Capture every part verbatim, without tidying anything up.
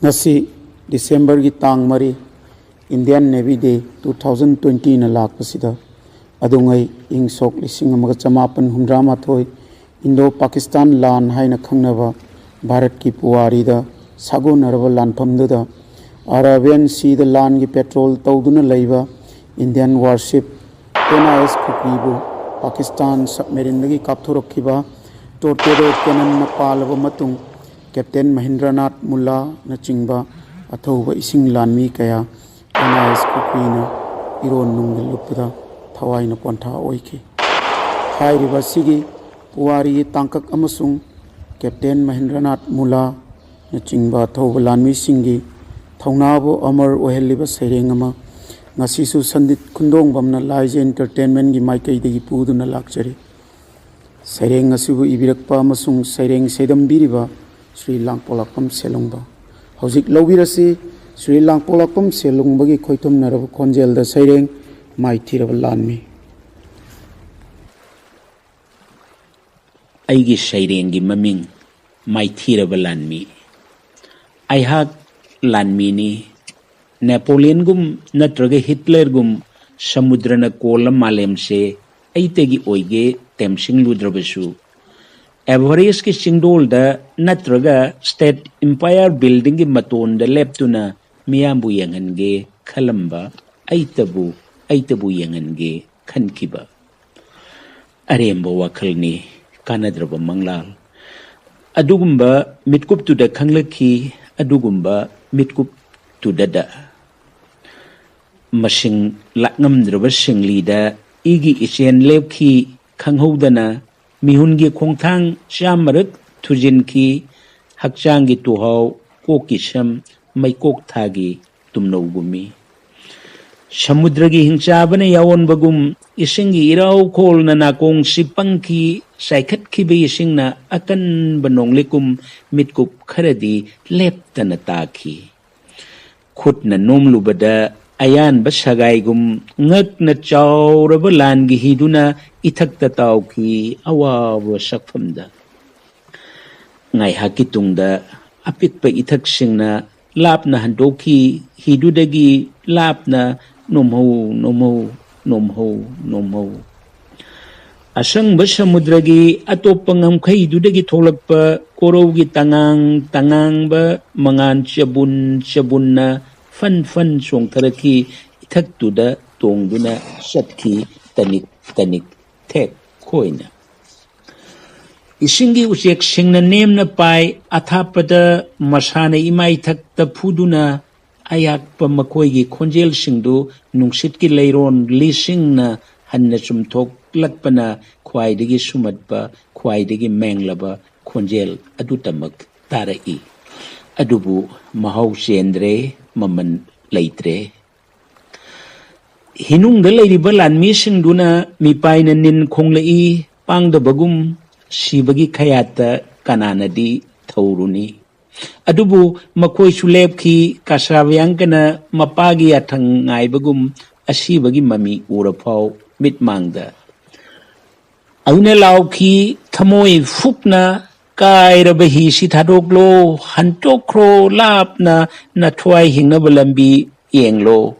ꯉꯁꯤ ꯗꯤꯁꯦꯝꯕꯔꯒꯤ ꯇꯥꯡ ꯃꯔꯤ, Indian Navy Day two thousand twentyꯅ ꯂꯥꯛꯄꯁꯤꯗ, ꯑꯗꯨꯉꯩ ꯏꯪ ꯁꯣꯛ ꯂꯤꯁꯤꯡ ꯑꯃꯒ ꯆꯃꯥꯄꯟ ꯍꯨꯝꯗ꯭ꯔꯥ ꯃꯥꯊꯣꯏ ꯏꯟꯗꯣ ꯄꯥꯀꯤꯁꯇꯥꯟ ꯂꯥꯟ ꯍꯥꯏꯅ ꯈꯪꯅꯕ ꯚꯥꯔꯠꯀꯤ ꯄꯨꯋꯥꯔꯤꯗ ꯁꯥꯒꯣꯟꯅꯔꯕ ꯂꯥꯟꯐꯝꯗꯨꯗ, ꯑꯔꯥꯕꯤꯌꯥꯟ ꯁꯤꯗ ꯂꯥꯟꯒꯤ ꯄꯦꯇ꯭ꯔꯣꯜ ꯇꯧꯗꯨꯅ ꯂꯩꯕ Indian warship ꯑꯦꯟ ꯑꯥꯏ ꯑꯦꯁ ꯈꯨꯀ꯭ꯔꯤꯕꯨ ꯄꯥꯀꯤꯁꯇꯥꯟ ꯁꯕꯃꯦꯔꯤꯟꯗꯒꯤ ꯀꯥꯞꯊꯣꯔꯛꯈꯤꯕ ꯇꯣꯔꯄꯦꯗꯣ ꯀꯦꯅꯟꯅ ꯄꯥꯜꯂꯕ ꯃꯇꯨꯡ, ꯀꯦꯞꯇꯦꯟ ꯃꯍꯤꯟꯗ꯭ꯔꯅꯥꯊ ꯃꯨꯜꯂꯥꯅꯆꯤꯡꯕ ꯑꯊꯧꯕ ꯏꯁꯤꯡ ꯂꯥꯟꯃꯤ ꯀꯌꯥ ꯑꯦꯟ ꯑꯥꯏ ꯑꯦꯁ ꯈꯨꯀ꯭ꯔꯤꯅ ꯏꯔꯣꯟ ꯅꯨꯡꯗ ꯂꯨꯞꯄꯗ ꯊꯋꯥꯏꯅ ꯄꯣꯟꯊꯥ ꯑꯣꯏꯈꯤ꯫ ꯍꯥꯏꯔꯤꯕ ꯑꯁꯤꯒꯤ ꯄꯨꯋꯥꯔꯤꯒꯤ ꯇꯥꯡꯀꯛ ꯑꯃꯁꯨꯡ ꯀꯦꯞꯇꯦꯟ ꯃꯍꯤꯟꯗ꯭ꯔꯅꯥꯊ ꯃꯨꯜꯂꯥꯅꯆꯤꯡꯕ ꯑꯊꯧꯕ ꯂꯥꯟꯃꯤꯁꯤꯡꯒꯤ ꯊꯧꯅꯥꯕꯨ ꯑꯃꯔ ꯑꯣꯏꯍꯜꯂꯤꯕ ꯁꯩꯔꯦꯡ ꯑꯃ ꯉꯁꯤꯁꯨ ꯁꯟꯗꯤꯠ ꯈꯨꯟꯗꯣꯡꯕꯝꯅ ꯂꯥꯏꯖ Entertainmentꯒꯤ ꯃꯥꯏꯀꯩꯗꯒꯤ ꯄꯨꯗꯨꯅ ꯂꯥꯛꯆꯔꯤ꯫ ꯁꯩꯔꯦꯡ ꯑꯁꯤꯕꯨ ꯏꯕꯤꯔꯛꯄ ꯑꯃꯁꯨꯡ ꯁꯩꯔꯦꯡ ꯁꯩꯗꯝꯕꯤꯔꯤꯕ ꯁ꯭ꯔꯤ ꯂꯥꯡꯄꯣꯛꯂꯥꯛꯄꯝ ꯁꯦꯂꯨꯡꯕ꯫ ꯍꯧꯖꯤꯛ ꯂꯧꯕꯤꯔꯁꯤ ꯁ꯭ꯔꯤ ꯂꯥꯡꯄꯣꯛꯂꯥꯛꯄꯝ ꯁꯦꯂꯨꯡꯕꯒꯤ ꯈꯣꯏꯊꯨꯝꯅꯔꯕ ꯈꯣꯟꯖꯦꯜꯗ ꯁꯩꯔꯦꯡ ꯃꯥꯏꯊꯤꯔꯕ ꯂꯥꯟꯃꯤ꯫ ꯑꯩꯒꯤ ꯁꯩꯔꯦꯡꯒꯤ ꯃꯃꯤꯡ ꯃꯥꯏꯊꯤꯔꯕ ꯂꯥꯟꯃꯤ꯫ ꯑꯩꯍꯥꯛ ꯂꯥꯟꯃꯤꯅꯤ꯫ ꯅꯦꯄꯣꯂꯤꯌꯟꯒꯨꯝ ꯅꯠꯇ꯭ꯔꯒ ꯍꯤꯠꯂꯔꯒꯨꯝ ꯁꯃꯨꯗ꯭ꯔꯅ ꯀꯣꯜꯂ ꯃꯥꯂꯦꯝꯁꯦ ꯑꯩꯇꯒꯤ ꯑꯣꯏꯒꯦ ꯇꯦꯝꯁꯤꯡꯂꯨꯗ꯭ꯔꯕꯁꯨ, ꯑꯦꯚꯔꯦꯁꯀꯤ ꯆꯤꯡꯗꯣꯜꯗ ꯅꯠꯇ꯭ꯔꯒ ꯁ꯭ꯇꯦꯠ ꯏꯝꯄꯥꯌꯔ ꯕꯤꯜꯗꯤꯡꯒꯤ ꯃꯇꯣꯟꯗ ꯂꯦꯞꯇꯨꯅ ꯃꯤꯌꯥꯝꯕꯨ ꯌꯦꯡꯍꯟꯒꯦ ꯈꯜꯂꯝꯕ ꯑꯩꯇꯕꯨ, ꯑꯩꯇꯕꯨ ꯌꯦꯡꯍꯟꯒꯦ ꯈꯟꯈꯤꯕ꯫ ꯑꯔꯦꯝꯕ ꯋꯥꯈꯜꯅꯤ, ꯀꯥꯟꯅꯗ꯭ꯔꯕ ꯃꯪꯂꯥꯜ꯫ ꯑꯗꯨꯒꯨꯝꯕ ꯃꯤꯠꯀꯨꯞꯇꯨꯗ ꯈꯪꯂꯛꯈꯤ, ꯑꯗꯨꯒꯨꯝꯕ ꯃꯤꯠꯀꯨꯞꯇꯨꯗꯗ꯫ ꯃꯁꯤꯡ ꯂꯥꯛꯉꯝꯗ꯭ꯔꯕ ꯁꯤꯡꯂꯤꯗ ꯏꯒꯤ ꯏꯆꯦꯟ ꯂꯦꯞꯈꯤ, ꯈꯪꯍꯧꯗꯅ ꯃꯤꯍꯨꯟꯒꯤ ꯈꯣꯡꯊꯥꯡ ꯆꯥꯝꯃꯔꯛ ꯊꯨꯖꯤꯟꯈꯤ, ꯍꯛꯆꯥꯡꯒꯤ ꯇꯨꯍꯥꯎ, ꯀꯣꯛꯀꯤ ꯁꯝ, ꯃꯩꯀꯣꯛ ꯊꯥꯒꯤ ꯇꯨꯝꯅꯧꯒꯨꯝꯃꯤ꯫ ꯁꯃꯨꯗ꯭ꯔꯒꯤ ꯍꯤꯡꯆꯥꯕꯅ ꯌꯥꯑꯣꯟꯕꯒꯨꯝ ꯏꯁꯤꯡꯒꯤ ꯏꯔꯥꯎ ꯈꯣꯜꯅ ꯅꯥꯀꯣꯡꯁꯤ ꯄꯪꯈꯤ, ꯆꯥꯏꯈꯠꯈꯤꯕ ꯏꯁꯤꯡꯅ ꯑꯀꯟꯕ ꯅꯣꯡꯂꯤꯛꯀꯨꯝ ꯃꯤꯠꯀꯨꯞ ꯈꯔꯗꯤ ꯂꯦꯞꯇꯅ ꯇꯥꯈꯤ꯫ ꯈꯨꯠꯅ ꯅꯣꯝꯂꯨꯕꯗ ꯑꯌꯥꯟꯕ ꯁꯒꯥꯏꯒꯨꯝ ꯉꯛꯅ ꯆꯥꯎꯔꯕ ꯂꯥꯟꯒꯤ ꯍꯤꯗꯨꯅ ꯏꯊꯛꯇ ꯇꯥꯎꯈꯤ ꯑꯋꯥꯕ ꯁꯛꯐꯝꯗ꯫ ꯉꯥꯏꯍꯥꯛꯀꯤ ꯇꯨꯡꯗ ꯑꯄꯤꯛꯄ ꯏꯊꯛꯁꯤꯡꯅ ꯂꯥꯞꯅ ꯍꯟꯗꯣꯛꯈꯤ꯫ ꯍꯤꯗꯨꯗꯒꯤ ꯂꯥꯞꯅ ꯅꯣꯝꯍꯧ, ꯅꯣꯝꯍꯧ, ꯅꯣꯝꯍꯧ, ꯅꯣꯝꯍꯧ꯫ ꯑꯁꯪꯕ ꯁꯃꯨꯗ꯭ꯔꯒꯤ ꯑꯇꯣꯞꯄ ꯉꯝꯈꯩꯗꯨꯗꯒꯤ ꯊꯣꯛꯂꯛꯄ ꯀꯣꯔꯧꯒꯤ ꯇꯉꯥꯡ ꯇꯉꯥꯡꯕ ꯃꯉꯥꯟ ꯆꯕꯨꯟ ꯆꯕꯨꯟꯅ ꯐꯟ ꯐꯟ ꯆꯣꯡꯊꯔꯛꯈꯤ꯫ ꯏꯊꯛꯇꯨꯗ ꯇꯣꯡꯗꯨꯅ ꯆꯠꯈꯤ, ꯇꯅꯤꯛ ꯇꯅꯤꯛ ꯊꯦꯛ ꯈꯣꯏꯅ꯫ ꯏꯁꯤꯡꯒꯤ ꯎꯆꯦꯛꯁꯤꯡꯅ ꯅꯦꯝꯅ ꯄꯥꯏ, ꯑꯊꯥꯞꯄꯗ ꯃꯁꯥꯅ ꯏꯃꯥꯏꯊꯛꯇ ꯐꯨꯗꯨꯅ ꯑꯌꯥꯛꯄ ꯃꯈꯣꯏꯒꯤ ꯈꯣꯟꯖꯦꯜꯁꯤꯡꯗꯨ ꯅꯨꯡꯁꯤꯠꯀꯤ ꯂꯩꯔꯣꯟ ꯂꯤꯁꯤꯡꯅ ꯍꯟꯅ ꯆꯨꯝꯊꯣꯛꯂꯛꯄꯅ ꯈ꯭ꯋꯥꯏꯗꯒꯤ ꯁꯨꯝꯍꯠꯄ, ꯈ꯭ꯋꯥꯏꯗꯒꯤ ꯃꯦꯡꯂꯕ ꯈꯣꯟꯖꯦꯜ ꯑꯗꯨꯇꯃꯛ ꯇꯥꯔꯛꯏ꯫ ꯑꯗꯨꯕꯨ ꯃꯍꯥꯎ ꯆꯦꯟꯗ꯭ꯔꯦ, ꯃꯃꯜ ꯂꯩꯇ꯭ꯔꯦ꯫ ꯍꯤꯅꯨꯡꯗ ꯂꯩꯔꯤꯕ ꯂꯥꯟꯃꯤꯁꯤꯡꯗꯨꯅ ꯃꯤꯄꯥꯏꯅ ꯅꯤꯟ ꯈꯣꯡꯂꯛꯏ, ꯄꯥꯡꯗꯕꯒꯨꯝ ꯁꯤꯕꯒꯤ ꯈꯌꯥꯠꯇ ꯀꯅꯥꯅꯗꯤ ꯊꯧꯔꯨꯅꯤ? ꯑꯗꯨꯕꯨ ꯃꯈꯣꯏꯁꯨ ꯂꯦꯞꯈꯤ, ꯀꯁꯥꯕꯌꯥꯡꯀꯅ ꯃꯄꯥꯒꯤ ꯌꯥꯊꯪ ꯉꯥꯏꯕꯒꯨꯝ ꯑꯁꯤꯕꯒꯤ ꯃꯃꯤ ꯎꯔꯐꯥꯎ ꯃꯤꯠꯃꯥꯡꯗ꯫ ꯑꯩꯅ ꯂꯥꯎꯈꯤ, "ꯊꯃꯣꯏ ꯐꯨꯛꯅ ꯀꯥꯏꯔꯕ ꯍꯤꯁꯤ ꯊꯥꯗꯣꯛꯂꯣ, ꯍꯟꯇꯣꯛꯈ꯭ꯔꯣ ꯂꯥꯞꯅ, ꯅꯊ꯭ꯋꯥꯏ ꯍꯤꯡꯅꯕ ꯂꯝꯕꯤ ꯌꯦꯡꯂꯣ,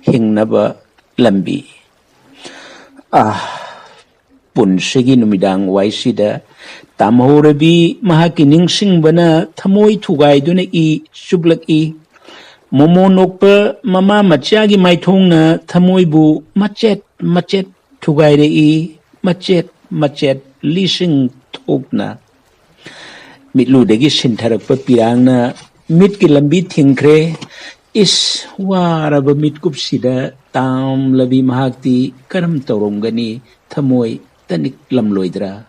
ꯍꯤꯡꯅꯕ ꯂꯝꯕꯤ"꯫ ꯑꯥ, ꯄꯨꯟꯁꯤꯒꯤ ꯅꯨꯃꯤꯗꯥꯡ ꯋꯥꯏꯁꯤꯗ ꯇꯥꯝꯍꯧꯔꯕꯤ ꯃꯍꯥꯛꯀꯤ ꯅꯤꯡꯁꯤꯡꯕꯅ ꯊꯃꯣꯏ ꯊꯨꯒꯥꯏꯗꯨꯅ ꯏ ꯆꯨꯞꯂꯛꯏ꯫ ꯃꯣꯃꯣ ꯅꯣꯛꯄ ꯃꯃꯥ ꯃꯆꯥꯒꯤ ꯃꯥꯏꯊꯣꯡꯅ ꯊꯃꯣꯏꯕꯨ ꯃꯆꯦꯠ ꯃꯆꯦꯠ ꯊꯨꯒꯥꯏꯔꯛꯏ, ꯃꯆꯦꯠ ꯃꯆꯦꯠ ꯂꯤꯁꯤꯡ ꯊꯣꯛꯅ꯫ ꯃꯤꯠꯂꯨꯗꯒꯤ ꯁꯤꯟꯊꯔꯛꯄ ꯄꯤꯔꯥꯡꯅ ꯃꯤꯠꯀꯤ ꯂꯝꯕꯤ ꯊꯤꯡꯈ꯭ꯔꯦ꯫ ꯏꯁ, ꯋꯥꯔꯕ ꯃꯤꯠꯀꯨꯞꯁꯤꯗ ꯇꯥꯝꯂꯕꯤ ꯃꯍꯥꯛꯇꯤ ꯀꯔꯝ ꯇꯧꯔꯝꯒꯅꯤ? ꯊꯃꯣꯏ ꯇꯅꯤꯛꯂꯝꯂꯣꯏꯗ꯭ꯔꯥ?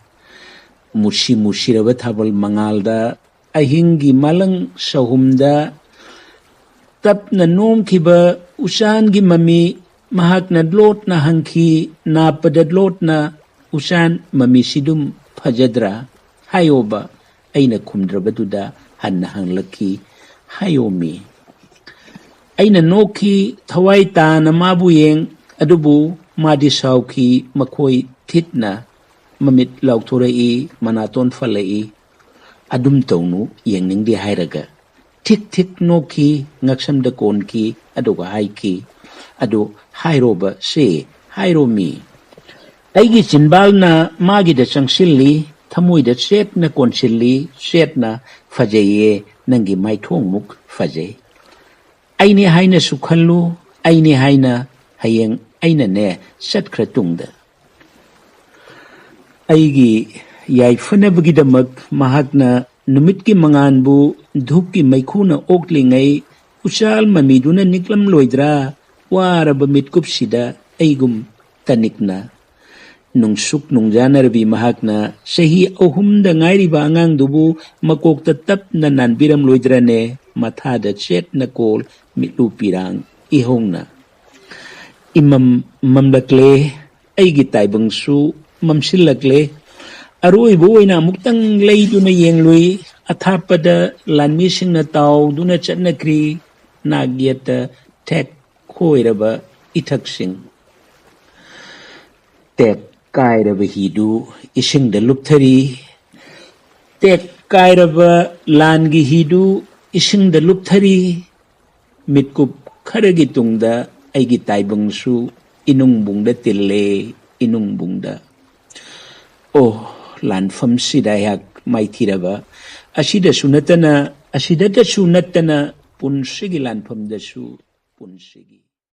ꯃꯨꯁꯤ ꯃꯨꯁꯤꯔꯕ ꯊꯥꯕꯜ ꯃꯉꯥꯜꯗ, ꯑꯍꯤꯡꯒꯤ ꯃꯥꯂꯪ ꯁꯍꯨꯝꯗ ꯇꯞꯅ ꯅꯣꯝꯈꯤꯕ ꯎꯆꯥꯟꯒꯤ ꯃꯃꯤ ꯃꯍꯥꯛꯅ ꯂꯣꯠꯅ ꯍꯪꯈꯤ, ꯅꯥꯞꯄꯗ ꯂꯣꯠꯅ, "ꯎꯆꯥꯟ, ꯃꯃꯤꯁꯤꯗꯨꯝ ꯐꯖꯗ꯭ꯔꯥ? ꯍꯥꯏꯌꯣꯕ?" ꯑꯩꯅ ꯈꯨꯝꯗ꯭ꯔꯕꯗꯨꯗ ꯍꯟꯅ ꯍꯪꯂꯛꯈꯤ, "ꯍꯥꯏꯌꯣꯃꯤ?" ꯑꯩꯅ ꯅꯣꯛꯈꯤ, ꯊꯋꯥꯏ ꯇꯥꯅ ꯃꯥꯕꯨ ꯌꯦꯡ, ꯑꯗꯨꯕꯨ ꯃꯥꯗꯤ ꯁꯥꯎꯈꯤ, ꯃꯈꯣꯏ ꯊꯤꯠꯅ ꯃꯃꯤꯠ ꯂꯥꯎꯊꯣꯔꯛꯏ, ꯃꯅꯥꯇꯣꯟ ꯐꯜꯂꯛꯏ꯫ "ꯑꯗꯨꯝ ꯇꯧꯅꯨ, ꯌꯦꯡꯅꯤꯡꯗꯦ ꯍꯥꯏꯔꯒ"꯫ ꯊꯤꯛ ꯊꯤꯛ ꯅꯣꯛꯈꯤ, ꯉꯛꯁꯝꯗ ꯀꯣꯟꯈꯤ, ꯑꯗꯨꯒ ꯍꯥꯏꯈꯤ, "ꯑꯗꯨ ꯍꯥꯏꯔꯣꯕ ꯁꯦ, ꯍꯥꯏꯔꯣꯃꯤ"꯫ ꯑꯩꯒꯤ ꯆꯤꯟꯕꯥꯜꯅ ꯃꯥꯒꯤꯗ ꯆꯪꯁꯤꯜꯂꯤ, ꯊꯃꯣꯏꯗ ꯆꯦꯠꯅ ꯀꯣꯟꯁꯤꯜꯂꯤ, ꯆꯦꯠꯅ꯫ "ꯐꯖꯩꯌꯦ, ꯅꯪꯒꯤ ꯃꯥꯏꯊꯣꯡꯃꯨꯛ ꯐꯖꯩ"꯫ ꯑꯩꯅꯦ ꯍꯥꯏꯅꯁꯨ ꯈꯜꯂꯨ, ꯑꯩꯅꯦ ꯍꯥꯏꯅ ꯍꯌꯦꯡ ꯑꯩꯅꯅꯦ ꯆꯠꯈ꯭ꯔ ꯇꯨꯡꯗ꯫ ꯑꯩꯒꯤ ꯌꯥꯏꯐꯅꯕꯒꯤꯗꯃꯛ ꯃꯍꯥꯛꯅ ꯅꯨꯃꯤꯠꯀꯤ ꯃꯉꯥꯜꯕꯨ ꯙꯨꯞꯀꯤ ꯃꯩꯈꯨꯅ ꯑꯣꯛꯂꯤꯉꯩ ꯎꯆꯥꯜ ꯃꯃꯤꯗꯨꯅ ꯅꯤꯛꯂꯝꯂꯣꯏꯗ꯭ꯔꯥ? ꯋꯥꯔꯕ ꯃꯤꯠꯀꯨꯞꯁꯤꯗ ꯑꯩꯒꯨꯝ ꯇꯅꯤꯛꯅ꯫ ꯅꯨꯡꯁꯨꯛ ꯅꯨꯡꯖꯥꯅꯔꯕꯤ ꯃꯍꯥꯛꯅ ꯆꯍꯤ ꯑꯍꯨꯝꯗ ꯉꯥꯏꯔꯤꯕ ꯑꯉꯥꯡꯗꯨꯕꯨ ꯃꯀꯣꯛꯇ ꯇꯞꯅ ꯅꯥꯟꯕꯤꯔꯝꯂꯣꯏꯗ꯭ꯔꯅꯦ? ꯃꯊꯥꯗ ꯆꯦꯠꯅ ꯀꯣꯜ, ꯃꯤꯠꯂꯨ ꯄꯤꯔꯥꯡ ꯏꯍꯧꯅ꯫ ꯏꯃꯝ ꯃꯝꯂꯛꯂꯦ, ꯑꯩꯒꯤ ꯇꯥꯏꯕꯪꯁꯨ ꯃꯝꯁꯤꯜꯂꯛꯂꯦ꯫ ꯑꯔꯣꯏꯕ ꯑꯣꯏꯅ ꯑꯃꯨꯛꯇꯪ ꯂꯩꯗꯨꯅ ꯌꯦꯡꯂꯨꯏ꯫ ꯑꯊꯥꯞꯄꯗ ꯂꯥꯟꯃꯤꯁꯤꯡꯅ ꯇꯥꯎꯗꯨꯅ ꯆꯠꯅꯈ꯭ꯔꯤ꯫ ꯅꯥꯛ ꯌꯦꯠꯇ ꯊꯦꯛ ꯈꯣꯏꯔꯕ ꯏꯊꯛꯁꯤꯡ꯫ ꯇꯦꯛ ꯀꯥꯏꯔꯕ ꯍꯤꯗꯨ ꯏꯁꯤꯡꯗ ꯂꯨꯞꯊꯔꯤ꯫ ꯇꯦꯛ ꯀꯥꯏꯔꯕ ꯂꯥꯟꯒꯤ ꯍꯤꯗꯨ ꯏꯁꯤꯡꯗ ꯂꯨꯞꯊꯔꯤ꯫ ꯃꯤꯠꯀꯨꯞ ꯈꯔꯒꯤ ꯇꯨꯡꯗ ꯑꯩꯒꯤ ꯇꯥꯏꯕꯪꯁꯨ ꯏꯅꯨꯡꯕꯨꯡꯗ ꯇꯤꯜꯂꯦ, ꯏꯅꯨꯡꯕꯨꯡꯗ꯫ ꯑꯣ, ꯂꯥꯟꯐꯝꯁꯤꯗ ꯑꯩꯍꯥꯛ ꯃꯥꯏꯊꯤꯔꯕ, ꯑꯁꯤꯗꯁꯨ ꯅꯠꯇꯅ, ꯑꯁꯤꯗꯇꯁꯨ ꯅꯠꯇꯅ, ꯄꯨꯟꯁꯤꯒꯤ ꯂꯥꯟꯐꯝꯗꯁꯨ, ꯄꯨꯟꯁꯤꯒꯤ꯫